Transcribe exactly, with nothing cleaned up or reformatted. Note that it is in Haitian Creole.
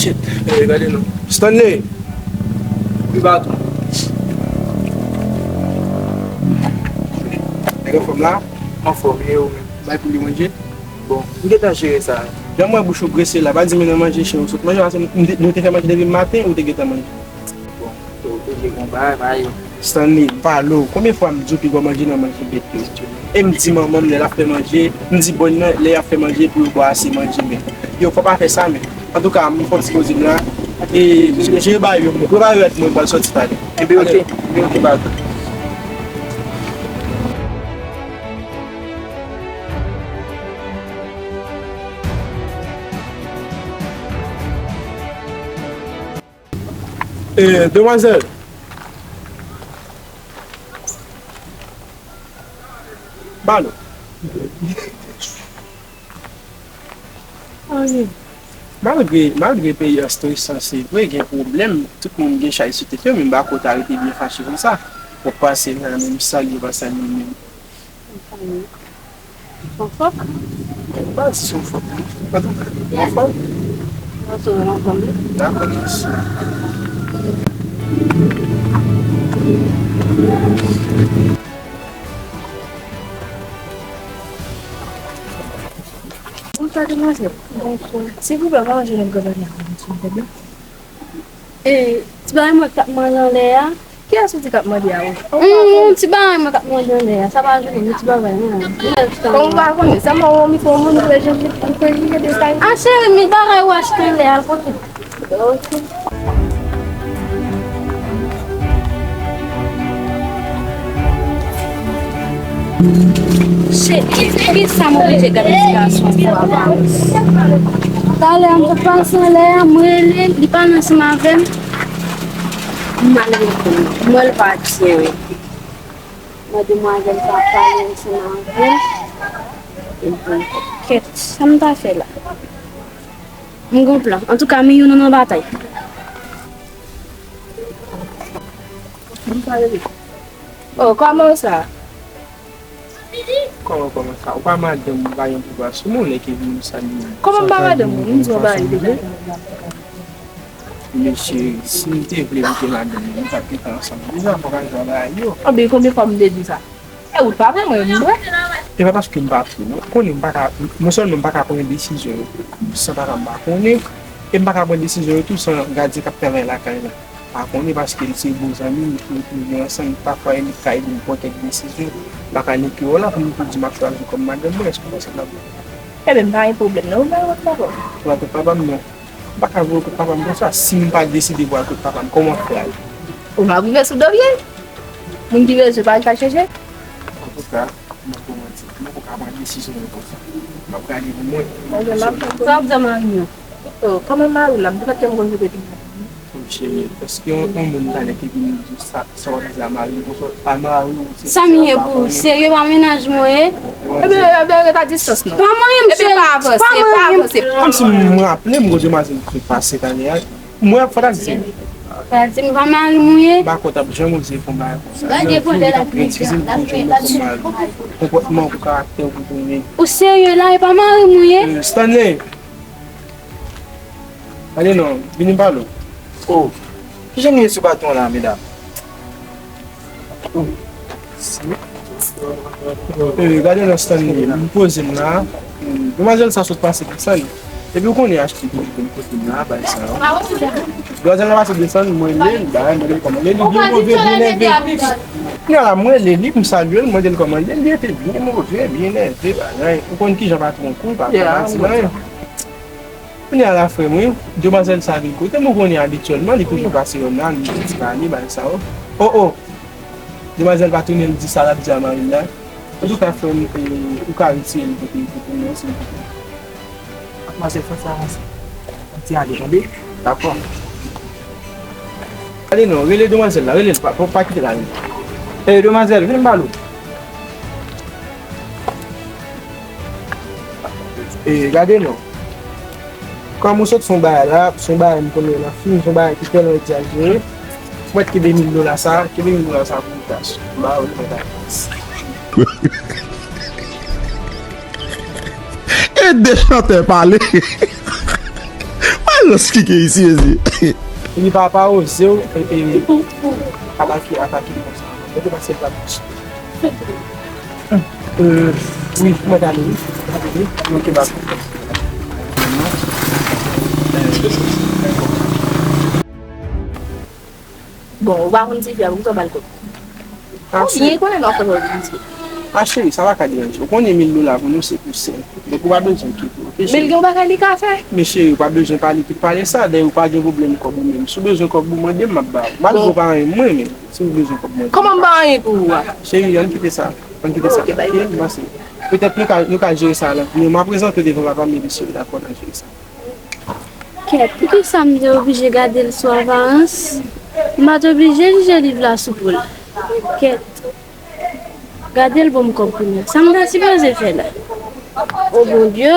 Shit. Eh, gade non. Stanley. Wi, patwon. Nèg anfòm la? Anfòm, e ou menm? Bay pou li manje. Bon, m gentan jere sa. Jan m wè bouch ou grese la, pa di m nan manje chen ou sot manje, paske m te, nou te fè manje depi maten, ou te gentan manje. Bon, ou te gen yon bagay, bagay. Stanley, pale w. Konbyen fwa m di w piga w manje nan manje bèt yo? E m di manman m lè l ap fè manje, m di bòn nan lè y ap fè manje pou yo ba w ase manje, men yo fò pa fè sa, men. Antouka, m fò ti poze m la. E, jere bagay yo, prepare rèd mwen, m pral sòti talè. Ebyen, oke. Ebyen, oke, baz. Eh, demwazèl. Balo. Anyen. Malgre, malgre peyi a stresan, se vre, gen pwoblèm, tout moun gen chay sou tèt yo, men m pa kwè w ta rete byen fache konsa. W ap pase nan menm sa, gen pa sa li menm. Anfòm? Baz, se yon fòm, wi. Antouka, anfòm? Anfòm, anfòm, wi. Dakò, mèsi. Bonswa, demwazèl. Bonswa. Silvouplè, pa manje nan granmèt la, silvouplè. E, ti bagay mwen k ap manje anlè a. Kiyès ou di k ap manje a, wi? Hum, ti bagay mwen k ap manje anlè a. Sa pa jwenn yon ti bagay, non. Kòm ou pa konnen, sèlman ou mikwo moun vle jwenn li pou l prezime de sa. A, cheri, mi bagay ou achte anlè a, l konte. Ok. Cheri, poukisa m oblije gade ti gason pou avans? Talè a m t ap pase anlè a, m rele l, li pale ansanm avè m. M al reponn, m wè l pa di anyen. Mwen demwazèl sa ap pale ansanm avè m. Epi, kèt, sa m ta fè la? M gon plan. Antouka, mi youn nan batay. Oh, kòman sa? Kòman, kòman sa? Ou pa madanm ou, pa gen pouvwa sou mwen, lè ke vin sa li. Kòman m pa madanm ou? M di w bagay deja. Mesye, si m te vle m te madanm ou, nou t ap gentan ansanm deja, fòk al jwe bagay yo. Anben, konbyen fwa m te di sa? E ou t pa vle mwen, m vre? E pa paske m pa vle, non. Ou konnen m pa ka, non sèlman m pa ka pran desizyon yo san papa m pa konnen, e m pa ka pran desizyon yo tou san gadyen k ap travay lakay la pa konnen, paske l se bon zanmi m, nou toujou ansanm, pafwa e li k ka ede m pran kèk desizyon. M pa ka nèg ke w la pou m tou di m ap chwazi kòm madanm mwen, èske w panse m ap... Ebyen, m pa gen pwoblèm, non, ou mèt wòt papa w. Ou pa wòt papa m, non. M pa ka voye kot papa m konsa. Si m pa deside voye kot papa m, kòman w ap fè ale? Ou m ap rive sou do pye. Moun ki bezwen pa ka chèche. Antouka, m ap pran ti, m poko ka pran desizyon yo konsa. M ap gade pou mwen. Sa w ap di a mari m nan? Oh, kòman mari w la? M te kwè ke m konn kote li. Cheri, èske yon, yon moun talè ki vin di sa, sa w ap di a mari w, konsa a mari w, se... Sa m ye pou ou? Serye, pa mennaj mwen ye? Ebyen, ebyen, ret a distans non. Pa manyen m, cheri. Ebyen, pa avanse, pa avanse. Kòmsi m raple m gon demwazèl ki sot pase talè a. Mwen ap fanatik. Fanatik, pa mari m ou ye? M pa kwè w t ap janm oze fè yon bagay konsa. Gade pou lè l ap vin. Difisil pou w jwenn yon kòm mari. Konpòtman w, karaktè w pou konnen. Ou serye la, e pa mari m ou ye? Eh, Stanley! Gade non, vini m pale w. Oh, kijan nou ye sou baton an la, medam? Eh, gade non, Stanley, m poze m la. Demwazèl sa sot pase desann. Epi ou konnen achte pou m poze m la, bay sa yo. Demwazèl la pase desann, mwen rele l, bay, mwen rele l kòmande l, li byen move, byen nève. Kounye a la, mwen rele li, m salye l, mwen di l kòmande l, li rete byen move, byen nève, bagay. Ou konn kijan patwon kou, patwon pa di anyen. Kounye a la, frè mwen, demwazèl sa vin kote m, ou konnen abityèlman, li toujou pase yonn la, li di pa li, bagay sa yo. Oh, oh! Demwazèl pa tounen, li di sa l ap di a mari l la. Antouka, frè m, eh, ou ka retire li kote, kote mwen, silvouplè. Ak manzè fè sa, yon ti ale, tande? Dakò. Ale non, rele demwazèl la, rele l, pa, pa, pa kite l ale. Eh, demwazèl, vin m pale w. E, gade non. Kòm ou sot fè yon bagay la, se yon bagay m konnen nan fim, se yon bagay ki tèlman egzajere. Mwen kenbe mil dola sa, kenbe mil dola sa pou ou tas. M ba ou l mwen ta. E de chantè pale. Lòs kike isi, mezi. Li pa, pa oze w, e, e, atake, atake konsa. Mete pase pa. Euh, wi, mwen t ale, wi. Mwen te ba. Bon, ou pa konn ti fi a, poukisa w ba l kòb? Konbyen konnen nan fè kòb li di? A cheri, sa pa ka deranje. Ou konnen mil dola pou nou se pou sèl. Donk ou pa bezwen kite. Oke, Men l gen yon bagay li ka fè. Men cheri, ou pa bezwen pale tout pale sa. Dayè ou pa gen pwoblèm kòb ou menm. Si w bezwen kòb ou mande m, m ap ba ou. Malgre ou pa renmen mwen, men si w bezwen kòb mande. Kòman m pa anyen pou ou a? Cheri, ann kite sa. Ann kite sa. Oke, bay. Oke, m pase. Petèt nou ka, nou ka jere sa la. Men m ap prezante w devan papa m epi cheri, dakò, n a jere sa. Kèt, poukisa m te oblije gade l sou aparans? M pa t oblije jije liv la sou po l. Kèt, gade l ban m kòb kounye a. Sa m ta sipoze fè la? O Bondye!